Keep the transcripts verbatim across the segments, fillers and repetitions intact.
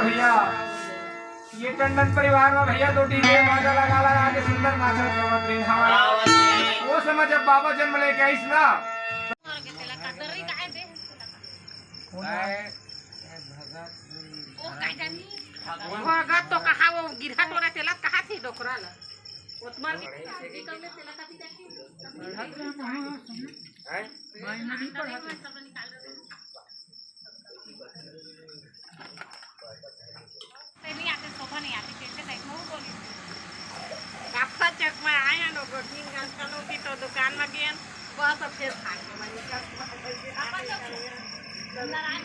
भैया, ये टंडन परिवार में भैया दो डीजे बाजा लगा लगा के सुंदर नाचत गावत रहिन हवय। वो समय जब बाबा जन्म लेके आइस ना, भगत तो कहा वो गिरहट वाला तेला कहा थी डोकरा ला। ओतमार के तेला कथी कथी। नहीं आते, शोभा नहीं आती, कैसे टाइप में वो बोली। कापसा चौक में आए हैं लोग, तीन घंटा लोग की तो दुकान में गए हैं, बस अब फिर खा के वहीं का नारायण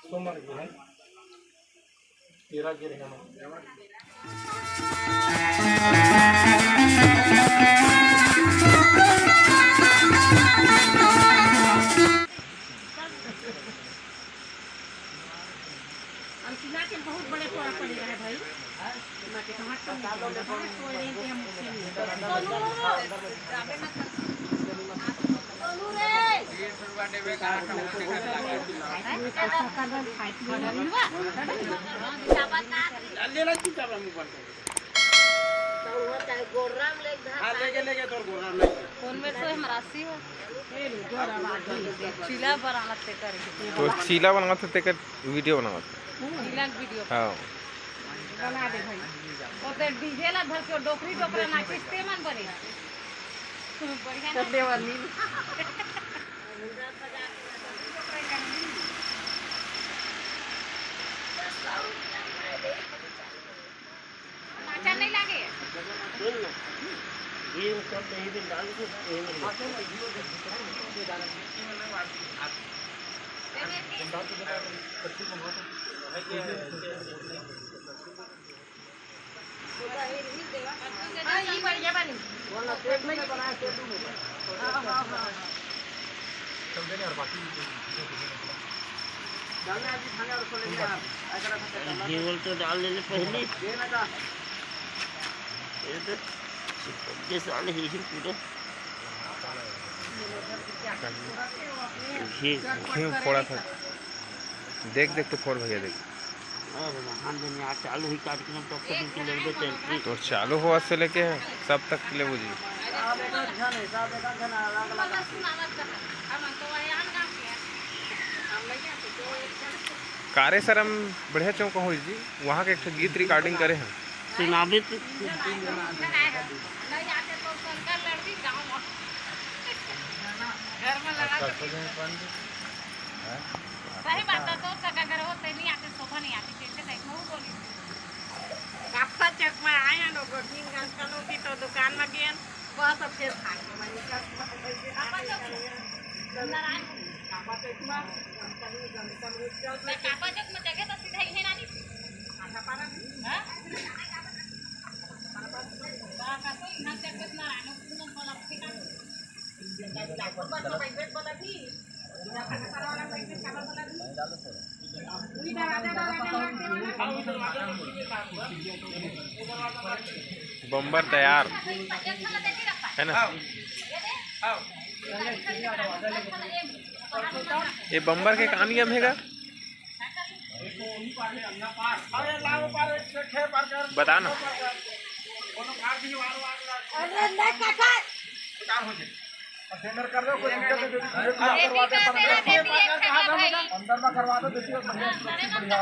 सोमवार की है। तेरह गिर है। अंशिला के बहुत बड़े तोरा पड़े रहे भाई। माँ के कहाँ कम नहीं पड़े रहे, तो ये हम खेल लेते हैं। फोन में तो हम राशि हो। चीला बनावत तेकर। तो चीला बनावत हे, तेकर वीडियो बनावत हे। चीला के वीडियो। हाँ। बना दे भाई। ओते डीजे ला धर के डोकरी डोकरा नाचिस ते मन बने। बढ़िया ना? अच्छा नहीं लगे। सुन ना, घी में सब यही दिन डाल के यही दिन घी बोल तो डाल लेले पहले। ये तो चिपक के साले ही ही पूरा। घी। घी फोड़ा था। देख, देख तो फोड़ भैया, देख। अरे महान दिन यार, चालू ही कार्यक्रम तब से बिल्कुल लेके चलती। तो चालू हुआ से लेके सब तक लेबू जी। कारे सरम बढ़िया चौक होई जी, वहाँ के एक ठो गीत रिकॉर्डिंग करे हैं। सुनाबे तो। सही बात है, तो सगा घर होते नहीं आते, शोभा नहीं आती, कैसे टाइप में वो बोली। कापसा चौक में आए हैं लोग, तीन घंटा लोग की तो दुकान में गए, बस अब फिर खा के वहीं का नारायण। कापसा चौक में, कापसा चौक में जगह तो सीधा ही है ना, नहीं? आधा पारा भी। हाँ? बम्बर तैयार है ना? ये बम्बर के का नियम है गा? बता ना। अरे नहीं काका। अंदर में करवा दो, देखिए बढ़िया से बढ़िया।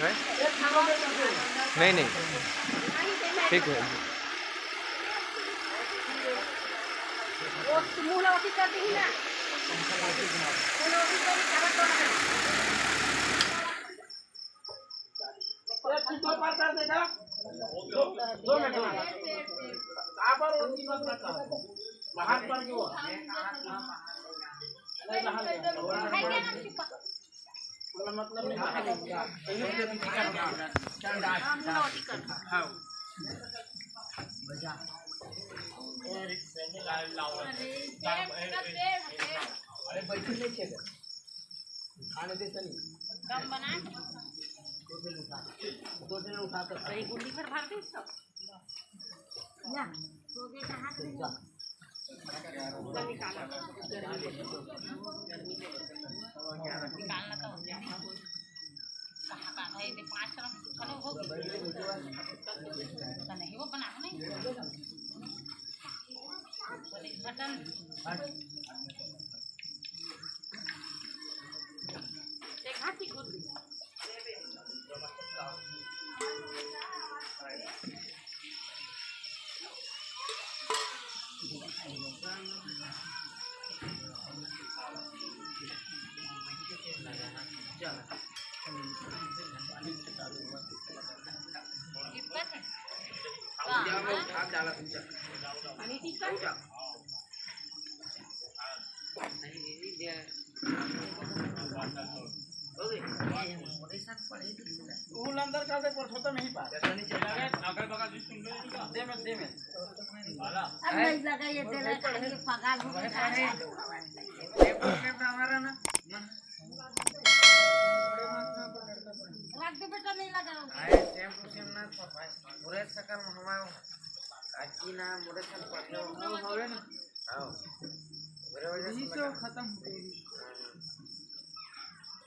हैं? नहीं, नहीं, ठीक है। बाहर पड़ गया। मतलब नहीं। हाँ। अरे, बैठे नहीं थे। खाने दे सनी। कम बना। दो दिन उठा, दो दिन उठा कर। सही गुंडी भर भर दे इसको। ना, वो भी कहाँ से? निकालना तो हो जाए। कहाँ का है? ये पाँच तरफ खड़े हो गए। तो नहीं, वो बना नहीं। बोले, मटन। वो अंदर कर दे, पर छोटा नहीं पा। अगल बगल भी सुन लो इनका। दे में, दे में। अब नहीं लगा ये, दे लगा, ये पगाल हो गया। ये problem हमारा ना। रख दे बेटा, नहीं लगा। आए, same to same ना, तो भाई, पूरे सकल में हमारा, आज की ना, मोरे सन पढ़ने हो। हाँ। मेरे वजह से यही तो लगा। खत्म हो गई। हाँ।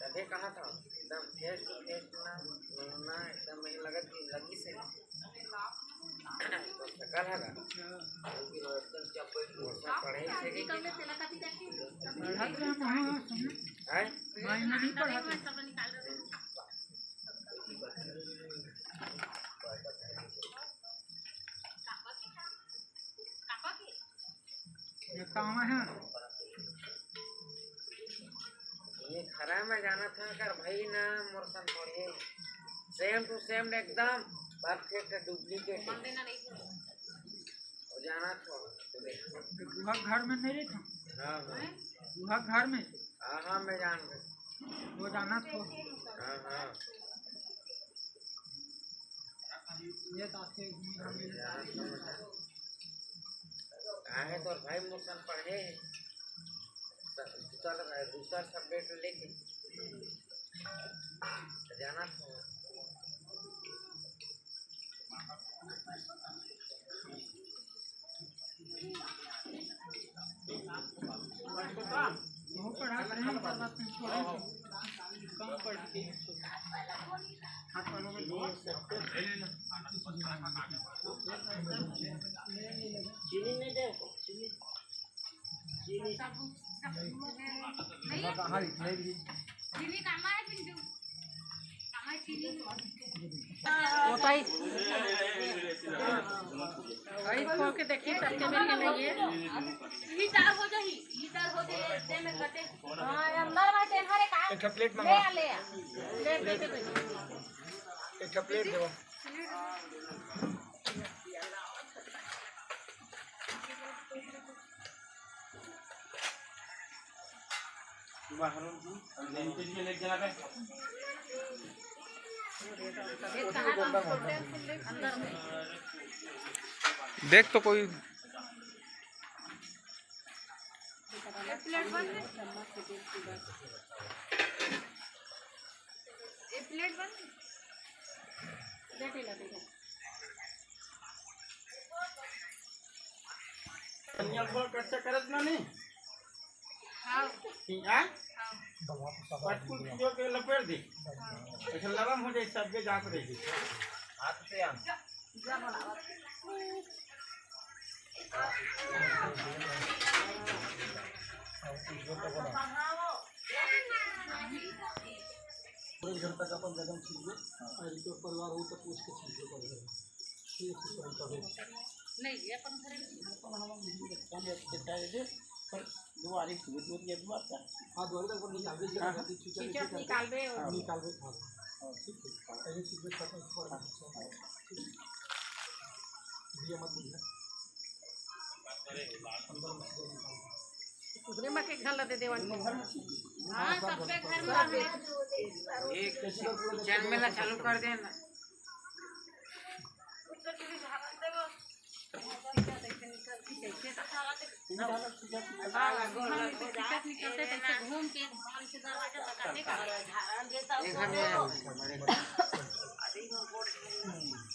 तभे कहा था, एकदम face to face ना, ना, एकदम मुझे लगा कि लगी से। तो सकल है ना? क्योंकि वो एकदम जब कोई कोर्स में पढ़े ही से कि पढ़ा तो हम, हाँ, हाँ, सुनिए। हैं? भाई, मैं नहीं पढ़ा था। ये काम है। ये खरा में जाना था कर भाई ना, मोर सन पढ़े। Same to same एकदम perfect duplicate। वो जाना था। गुहा घर में नहीं था। हाँ, हाँ। गुहा घर में। हाँ, हाँ, मैं जान गया। वो जाना था। हाँ, हाँ। ये तो आते घूमे घामे। काहे तोर भाई मोर सन पढ़े हे। दूसर, दूसर subject लेके जाना था। चीनी नहीं दे, चीनी। चीनी। नहीं। चीनी का हमारे पिंटू। ओ ताई, ताई खोल के देखी, कच्चे में के नहीं है। ई दाल हो जाही, ई दाल हो जाही, दे में कटे। हाँ, अंदर में टेन हरे का? एक ठो plate ले मंगवा। आ, ले आ। ले, ले, ले, ले। एक ठो plate देवा। देख तो कोई। एक प्लेट बन। धनिया को कच्चा करत ना नहीं? हाँ। ठीक है? हाँ। पटकुल पियो के लपेट दे। हाँ। ऐसे लरम हो जाए, सबके जात रही। हाथ से आम। पूरे घर तक अपन जगह खींच लो। और इनके परिवार हो तो पूछ के खींच लो, परिवार। ठीक है, परिवार का हो। नहीं, ये अपन घर में अपन हमारे घर में बच्चा में बच्चा है जो, पर दुआरे सुबह दूर ये दुआर का। हाँ, दुआरे तक अपन निकाल दे, हाँ, हाँ। खींच के निकाल दे और निकाल दे, हाँ। हाँ, ठीक है। ऐसे चीज़ में खत्म कर दे। हाँ, हाँ। ठीक है। ये मत भूलना। पूरे माँ के घर ला दे देवन। हाँ, सबके घर में है। एक चैनल ला चालू कर देना। हाँ, घूम के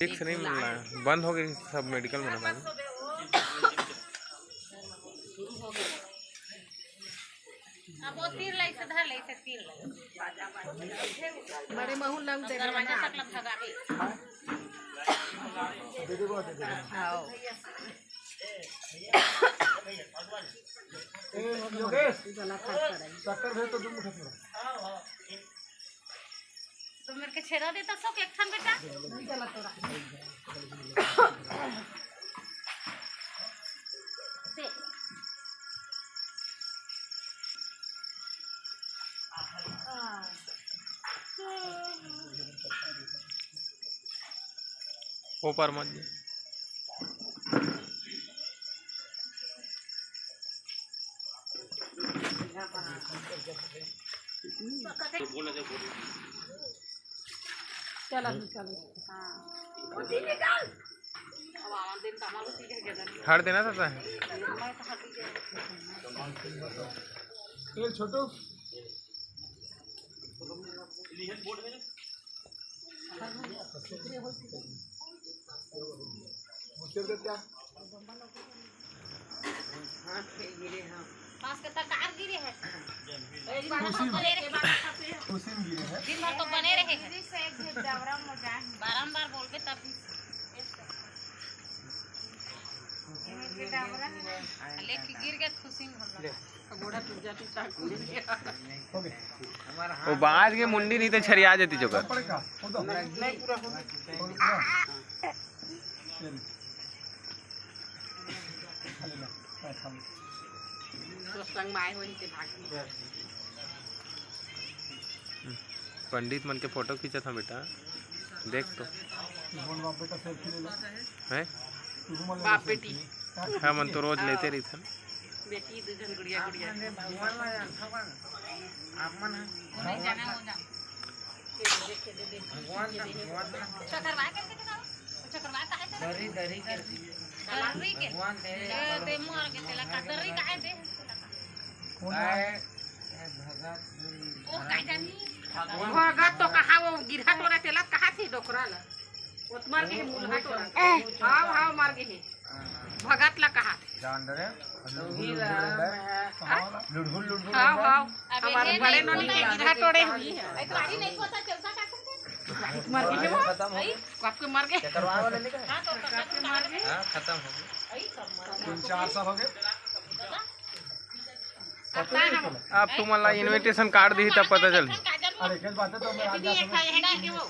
एक से नहीं मिलना है, बंद हो गई सब मेडिकल में ना। अब वो तीर लाई से धर ले, से तीर लाई। बड़े महू लंग दे दरवाजा तक लग भगावे। हाँ। ए, योगेश, चक्कर भेज तो दू मुठा थोड़ा। तो मेरे के छेदा देता सो के एक ठन बेटा। दे। ऊपर मत जा। चल, अभी चल। हाँ। हट देना था। ए, छोटू। मुझसे तो क्या? पास के तकार गिरे है। एक बार खुशी में, खुशी में गिरे है। दिन भर तो बने रहे हैं। बारंबार बोल के तब भी। लेके गिर गए खुशी में हम लोग। गोड़ा टूट जाती, टांग टूट गया। हो गया। वो बाज के मुंडी नहीं तो छरिया जाती जोकर। पड़ेगा। हो दो। नहीं, पूरा हो गया। चलिए। तो संग में आए हुए थे भाग। पंडित मन के फोटो खींचत हन बेटा, देख तो। हैं? बाप बेटी। हमन तो रोज लेते रहिथन। बेटी दू झन गुड़िया, गुड़िया। भगवान ला जानथव का? आप मन ह। नहीं जाना हो जा। भगवान का, भगवान का। चकरवा करके दिखाओ। चकरवा काहे से? दरी, दरी कर। दरी के? भगवान दे। ए, दे मुहर के तेला का दरी काहे दे? कौन है? ए, भगत। ओ, का जानी? भगत तो कहा, वो गिरहा टोरा तेला कहा थी डोकरा ला? ओत मर गे हे, मुलहा टोरा। हाव, हाव, मर गे हे। भगत ला कहा। जान डरे। लुढ़ुल, लुढ़ुल, लुढ़ुल। हाव, हाव। हमारे बड़े नोनी के गिरहा टोरे हुई है। एक बारी नहीं पता चलता का समझे? मर गे हे वो। खत्म हो गई। आपके मर गे। चकरवा वाले निकल। हाँ, तो आपके मर गे। हाँ, खत्म हो गई। तीन चार साल हो गए। अब तुमन ला invitation card दिही, तब पता चलही। अरे, एक बात है, तो मैं आज जा सकूं।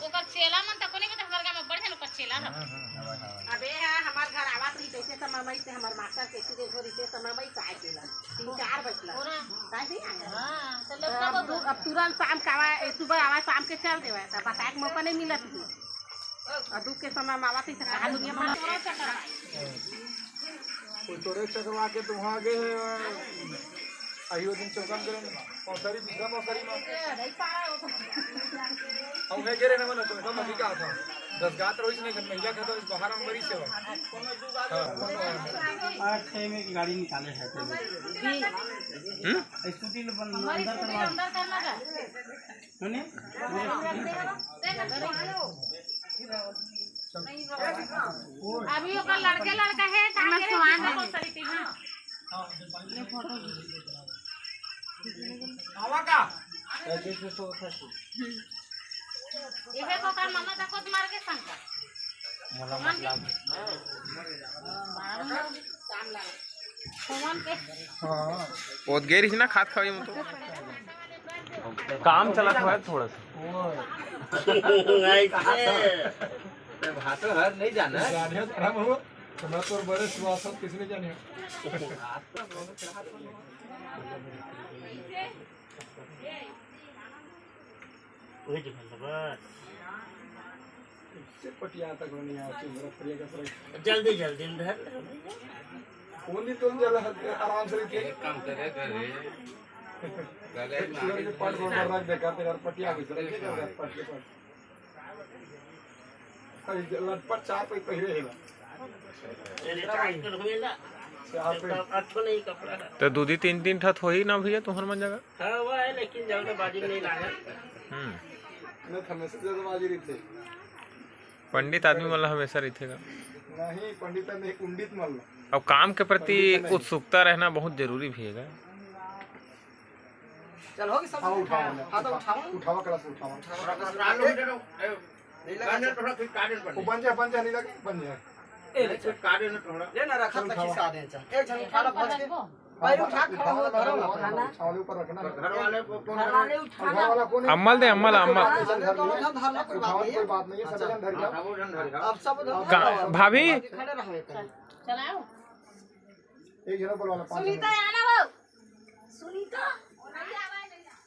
ओकर चेला मन तको नहीं, तो हमारे गांव में बढ़िया ओकर चेला है। हाँ, हाँ, हाँ, हाँ। अबे हाँ, हमार घर आवत रही, जैसे समय में से हमार मास्टर के सीधे धोरी से समय में से आए केला। तीन चार बजला। काहे नहीं आया? हाँ, तो लोग अब तु-, अब तुरंत शाम का आवा, ए, सुबह आवा, शाम के चल देवा, तो बताए के मौका नहीं मिलत ही। और दुख के समय में आवत ही, तो कहा दुनिया भर कोई तोरे चकवा के तो वहाँ गए हैं, अहियो दिन चौकन करे, मौसरी, दूसरा मौसरी में। हम उन्हें गिरे ना, मतलब, तो एकदम अभी क्या था, दस गात रोज नहीं, घर महिला खाता, बाहर हम मरी सेवा। हाँ। आठ छः में की गाड़ी निकाले हैं। हम्म? स्कूटी ले बन-, अंदर करवा। सुनिए। अभी ओकर लड़के लड़का है, कहाँ के रे? आवा का? इहे तो का मना तको मार के संग का। मला मतलब। ओत गे रहिस ना खात खावे में तो। काम चलत हवय थोड़ा सा। ऐसे। ते भातो हर नहीं जाना। जाने तो हम हो, तो मैं तो बड़े सुहास किसी ने जाने। वही जो है बस। इससे पटिया तक नहीं आती, बड़ा पटिया का तरह। जल्दी, जल्दी में धर ले भैया। उंडी तो जल आराम से रहिथे। एक काम करे, करे। गले में चूड़ी के पट में रख दे, का तेरा पटिया भी करे, पट के पट। अरे, लटपट चार पे पहिरे हे ला। तेरे चार कर हुए ला। चार पे। तो अच्छो नहीं कपड़ा ला। तो दू दी तीन तीन ठत होही ना भैया, तुम्हर मन जगह? हाँ, वो है, लेकिन जल्दबाजी में नहीं लागे। हम्म। नहीं, हमेशा जल्दबाजी रहिथे। पंडित आदमी मन ला हमेशा रहिथे गा। नहीं, पंडित नहीं, उंडित मन ला। अब काम के प्रति पंडित नहीं। उत्सुकता रहना बहुत जरूरी भी है गा। चल, हो गया सब। हाँ, उठाओ ना। हाँ, तो उठाओ। उठावा, कलश उठावा। उठावा, कलश उठावा। ए, नहीं लगा, गाने चल। थोड़ा फिर काटन पड़े। वो बन जा, बन जा, नहीं लगे, बन जा। ए, ले, चल, काटन थोड़ा। ले ना, रखा चल, तो उठावा। खिसा दे, चल। एक जन उठाला, भज के। हाँ, पैर उठा, खड़ा हो, धरो ना। उठावा, उठावा, ऊपर रखना। घर वाले को, घर वाले उठाना। घर वाला कौन है? अम्मल दे, अम्मल, अम्मल। घर वाले तो उठा, धरना कोई बात उठावा, नहीं है। कोई बात नहीं है, सब जन धर जाओ। हाँ, वो जन धर जाओ। अब सब उधर का, भाभी? खड़े रहो एक जन। चलाओ। एक जन बोलवा ला, पाँच सुनीता, जन। आना वो। सुनीता।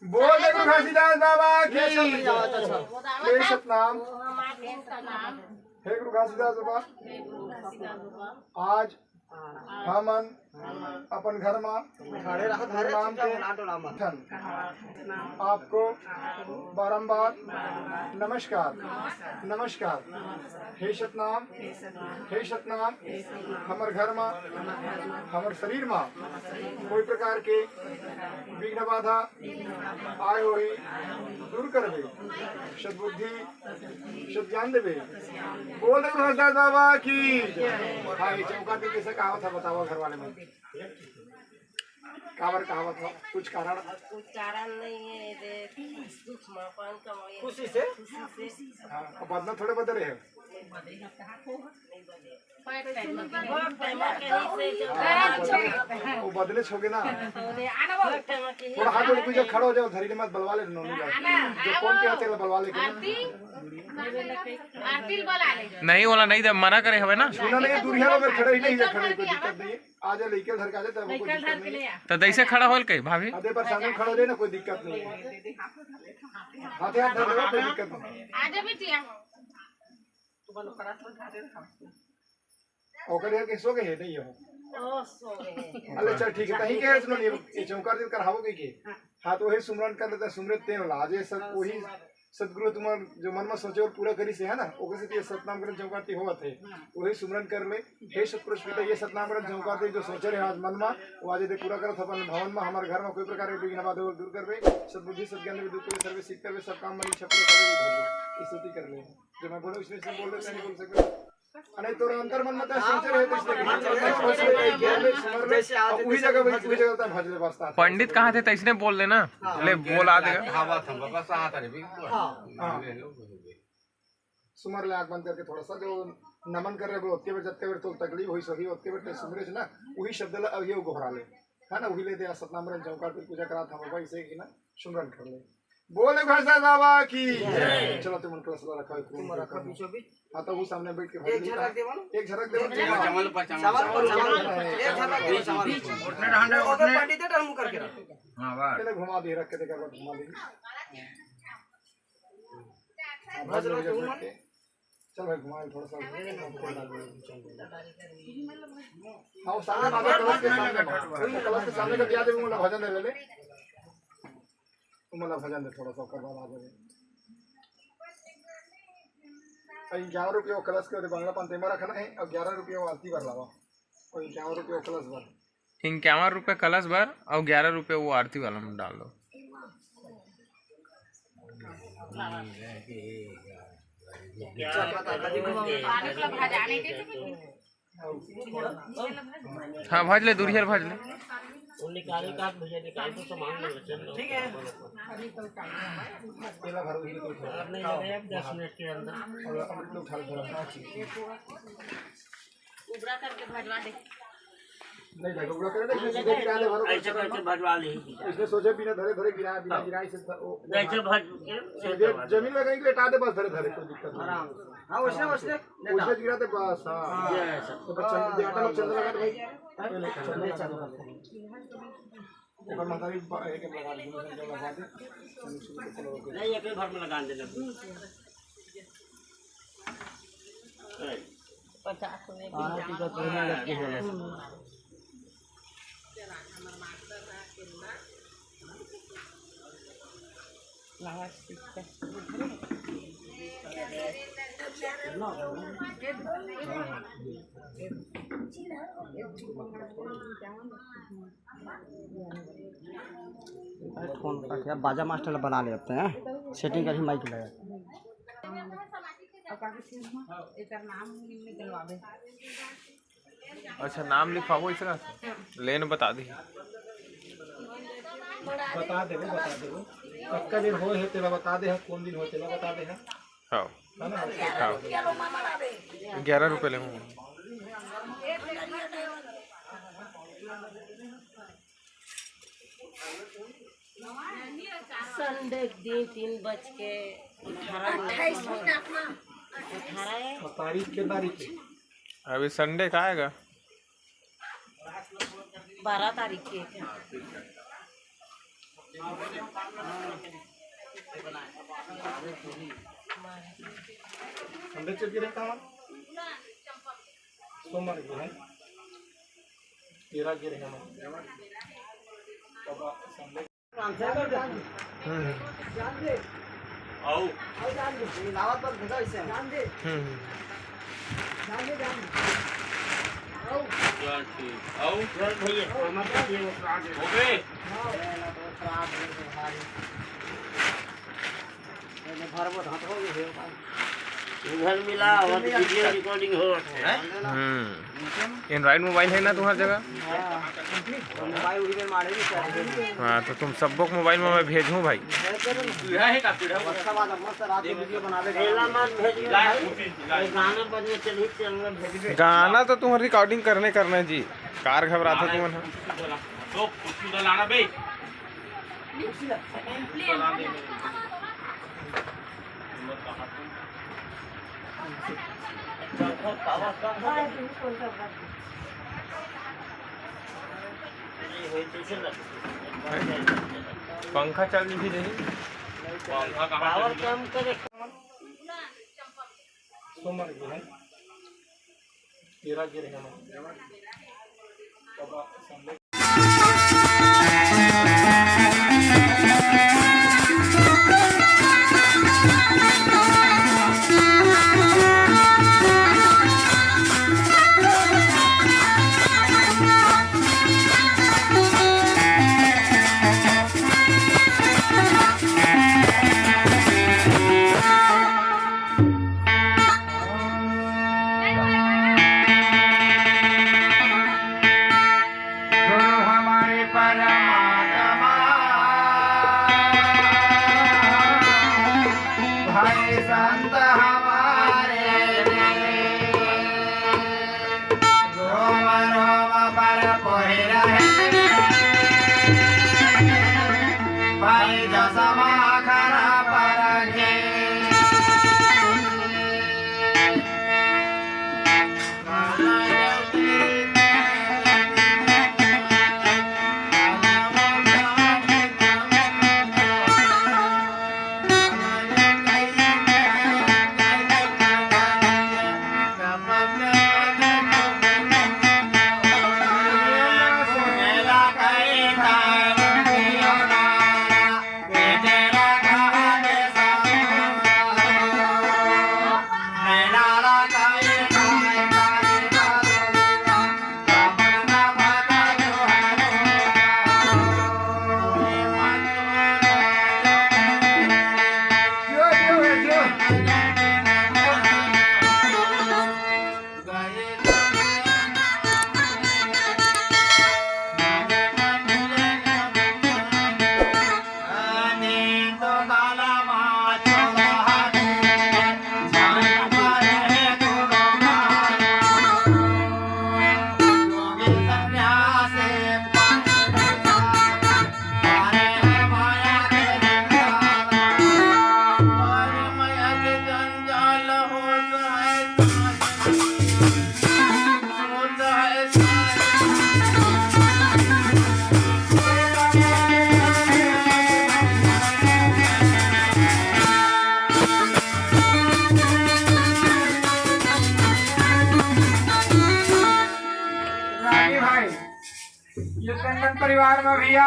बोल दे गुरु घासीदास बाबा की। ले सब भैया, अच्छा, अच्छा। ले सतनाम। हे गुरु घासीदास बाबा, आज हमन अपन घर मा खड़े रहा, धरे नाम चिंता के ना डोला मत। ठन आपको बारंबार नमस्कार, नमस्कार। हे सतनाम, हे सतनाम, हमर घर मा, हमर शरीर मा कोई प्रकार के विघ्न बाधा आए होही, दूर करबे, सद्बुद्धि, सद्ज्ञान देबे। बोल दे गुरु घासीदास बाबा की। हाँ, ये चौका पे कैसे कहावत है, बतावा घर वाले मन। काबर कहावत हो? कुछ कारण? कुछ कारण नहीं है, ये दुख मा पान कमाए। खुशी से? खुशी से। हाँ, अब बदला थोड़े बदले हैं। वो बदले छोगे ना। थोड़ा हाथ जोड़ के खड़ा हो जाओ, धरी मत बलवा ले नोनी का। जो कौन के हाथ बलवा ले के ना। आरती बला ले। नहीं, वाला नहीं दे, मना करे हवे ना। सुना नहीं, दूरिया में खड़े ही नहीं है, खड़े, कोई दिक्कत नहीं है। आ जा, लइके धर के आ जा, तब कोई दिक्कत नहीं है। तो जैसे खड़ा होल कही भाभी। अदे पर सामने खड़ा हो जाए ना, कोई दिक्कत नहीं है। हाथे हाथ धर लो, कोई दिक्कत नहीं। आ जा बिटिया। ओकर यहाँ के सो गए है, नहीं हो? ओ, सो गए हैं। अरे चल ठीक है, तहीं के है, सुनो, ये, ये चौकार दिन कर हावो के, के? हाँ। हाँ, तो वही सुमरन कर लेता, सुमरन तेल ला, आज ये सब हाँ, वही सुमरन। सदगुरु तुम्हार जो मन में सोचे और पूरा करी से है ना, ओकर से ये सतनाम ग्रंथ चौकार ती होवत है। हाँ। वही सुमरन कर ले, हे सतपुरुष पिता, ये सतनाम ग्रंथ चौकार ती जो सोचे रहे आज मन में, वो आज दे पूरा करत अपन भवन में, हमारे घर में कोई प्रकार के विघ्न बाधा हो दूर करबे, सद्बुद्धि सद्ज्ञान भी दूर करबे, सर्वे सिद्ध करबे, सब काम मन इच्छा पूरा करबे, स्तुति कर ले। जो मैं बोलूं, इसमें से बोल देता है, नहीं बोल सकता। अरे, तोरा अंदर मन में तो सोचे रहे, तो इसलिए हाँ, हाँ, हाँ, हाँ, हाँ, जैसे आज अब वही जैसे जगह, वही, भज वही जगह तो भज ले, बस, ताते। पंडित कहाँ थे, तैसने बोल देना। हाँ। ले, बोला देगा। हाँ, बात हम, बस, हाँ, तारे भी। हाँ। हाँ। सुमर ले आँख बंद करके थोड़ा सा, जो नमन कर रहे हो, ओतके बेर, जतके बेर तो तकलीफ होई, सही, ओतके बेर तो सुमरे से ना, वही शब्द ला, अब ये गोहरा ले। है ना, वही ले दे, सतनाम ग्रंथ चौकार पे पूजा करा था बाबा, इसे कि ना, सुमरन कर ले। बोले घासीदास बाबा की जय। चलो, तुम कलश ला रखा है, तुम रखा बीचों बीच। हाँ, तो वो सामने बैठ के एक झलक दे, बोलो। एक झलक दे, बोलो। चावल पर चावल। चावल पर चावल। एक झलक दे, चावल। उठने रहने, ओकर उठने। पंडित है, मुंह करके रख। हाँ, वाह। पहले घुमा दे, रख के देखा, घुमा दे। भज लो, तुम। चल भाई, घुमा दे थोड़ा सा। हाँ, वो सामने बाबा कलश के सामने, कलश के सामने का दिया दे, वो भजन दे ले। तुम मतलब भजन दे थोड़ा सा, ओकर बाद आ जावे। और ग्यारह रुपये वो कलश के, बांग्ला पान तेमा रखना है, और ग्यारह रुपये वो आरती बर लावा। और ग्यारह रुपये वो कलश बर। इक्यावन रुपये कलश बर और ग्यारह रुपये वो आरती वाला में डाल दो। हाँ, भज ले, दूरिया भज ले। वो निकाले का भैया, निकाल तो सामान ले, चल। ठीक है। तेला भरो, ये तो उठा। आप नहीं ले रहे, अब दस मिनट के अंदर। और अमृत उठा लो थोड़ा। उबरा करके भजवा दे। नहीं, नहीं, उबरा करे ना, इसमें सीधे गिरा दे, भरो, ऐसे करके भजवा ले। इसमें सोचे बिना धरे धरे गिरा, बिना गिराए से ध-, वो, ऐसे भज के सीधे जमीन में कहीं लेटा दे, बस धरे धरे, कोई दिक्कत नहीं। आराम से। हाँ, वैसे, वैसे। उल्टा गिरा दे बस, हाँ। हाँ। ये ऐसा। तो बस चंद, ये आटा में चंद लगा दे भाई। हाँ? चंद, चंद लगा दे। एक बार माता जी बा-, एक लगा दे, दूसरा लगा दे। नहीं, एक ही बार में लगा देना। पचास में भी हाँ, ठीक है, तो नहीं लग के बोला। फोन का क्या, बाजा मास्टर ला बना लेते हैं, सेटिंग करी माइक लगा। अच्छा, नाम लिखवाबो इसका? लेन बता दी। बता देबो, बता देबो। कतका दिन होए हे तेला बता दे, कौन दिन होए तेला बता दे। हाँ। है ना? हाँ। ग्यारह रुपये ले हूँ। संडे के दिन तीन बज के अठारह मिनट। अठारह है। और तारीख के, तारीख के? अभी संडे का आएगा? बारह तारीख के। संडे चल के रहता हूँ। सोमवार के है, तेरह के रहेगा। हम्म। आओ। हम्म। चल ठीक। आओ। ओके। इधर मिला, और वीडियो रिकॉर्डिंग हो। हम्म। एंड्रॉइड मोबाइल है ना तुम्हारी जगह? हाँ, तो तुम सबको मोबाइल में मैं भेजूँ भाई। गाना तो तुम्हारी रिकॉर्डिंग करने करना है जी, कार घबराता तुमन ह। पंखा चालू नहीं रही। पंखा कहाँ पावर कम करे। सोमवार की है। तेरह के रहेगा। गुरु हमारे परमात्मा, भाई संत हमारे रे। रोम रोम पर कोई रहे, भाई जसमा खरा परखे। रागी भाई, ये टंडन परिवार में भैया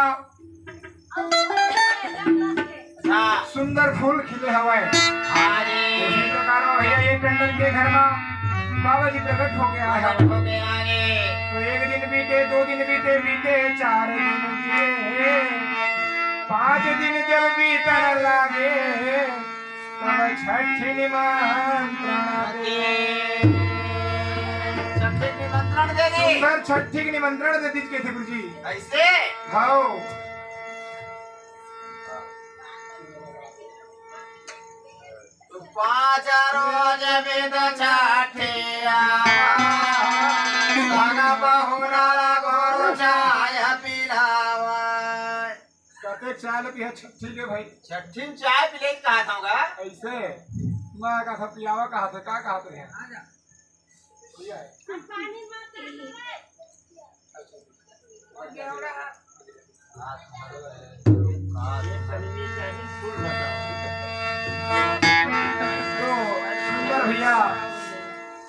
हाँ। सुंदर फूल खिले हवय। हाँ जी। उही प्रकार में भैया ये टंडन के घर में बाबा जी प्रकट हो गया है। प्रकट हो गया है। तो एक दिन बीते, दो दिन बीते, बीते चार दिन बीते, पांच दिन जब बीतन लागे, तब छठी निमंत्रण दे। छठी निमंत्रण दे रे। सुंदर छठी के निमंत्रण दे दीज कथे गुरुजी। ऐसे? हाओ। तो पाँच रोज बीत छठिया, संग पहुना ला गोरू चाय पिलावा। कते चाय ल पिया छठी के भाई? छठी में चाय पिले के कहा था होगा? ऐसे? मैं कहा था पियावा कहा था, का कहा था? तो सुंदर भैया,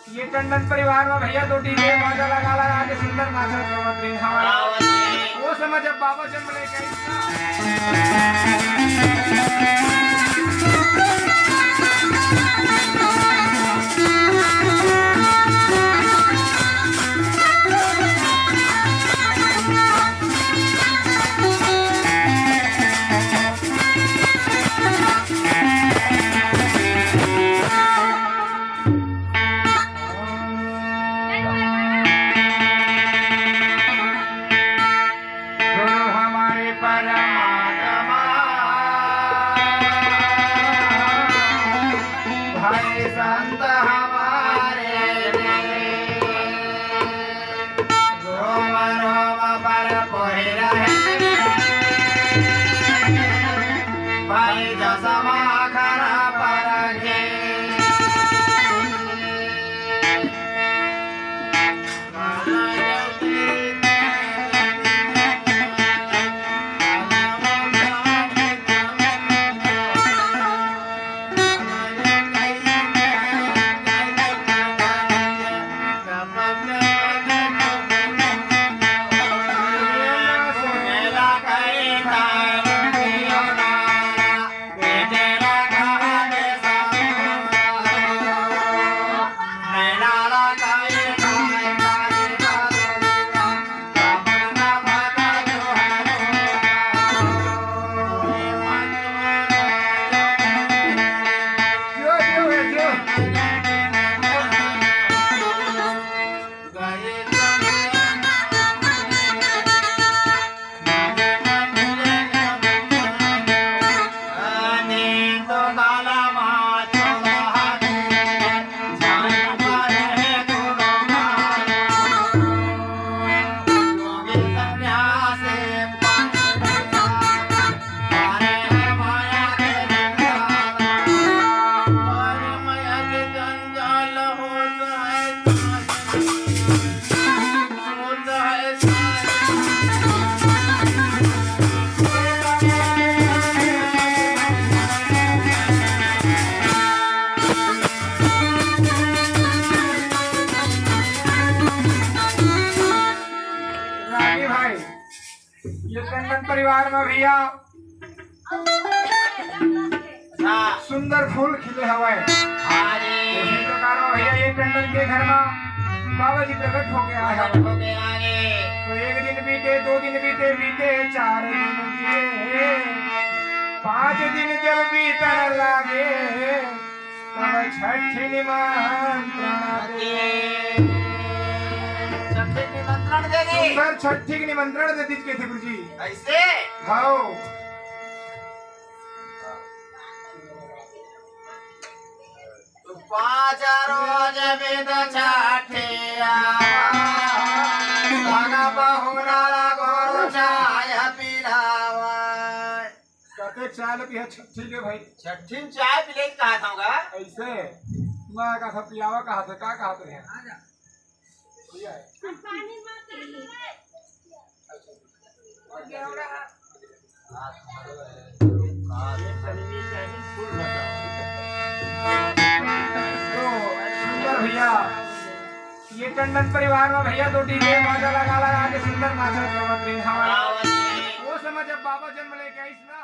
ये टंडन परिवार में भैया दो डीजे बाजा लगा लगा के सुंदर नाचत गावत रहिन हवय। वो समय जब बाबा जन्म लेके आई गुरु हमारे परमात्मा, भाई संत हमारे रे, रोम रोम पर कोई रहे, भाई जसमा खरा पर घे। रागी भाई, ये टंडन परिवार में भैया हाँ। सुंदर फूल खिले हवय। हाँ जी। उसी प्रकार में भैया ये टंडन के घर में बाबा जी प्रकट हो गया है। प्रकट हो गया है। तो एक दिन बीते, दो दिन बीते, बीते चार दिन बीते, पांच दिन जब बीतन लागे, तब छठी निमंत्रण दे। छठी निमंत्रण दे रे। सुंदर छठी के निमंत्रण दे दीज कथे गुरुजी। ऐसे? हाओ। तो पाँच रोज बीत छठिया, संग पहुना ला गोरू चाय पिलावा। कते चाय ल पिया छठी के भाई? छठी में चाय पिले के कहा था होगा। ऐसे? मैं कहा था पियावा कहा था, का कहा था यार? तो सुंदर भैया, ये टंडन परिवार में भैया दो डीजे बाजा लगा लगा के सुंदर नाचत गावत बाबा जन्म लेके आइस ना,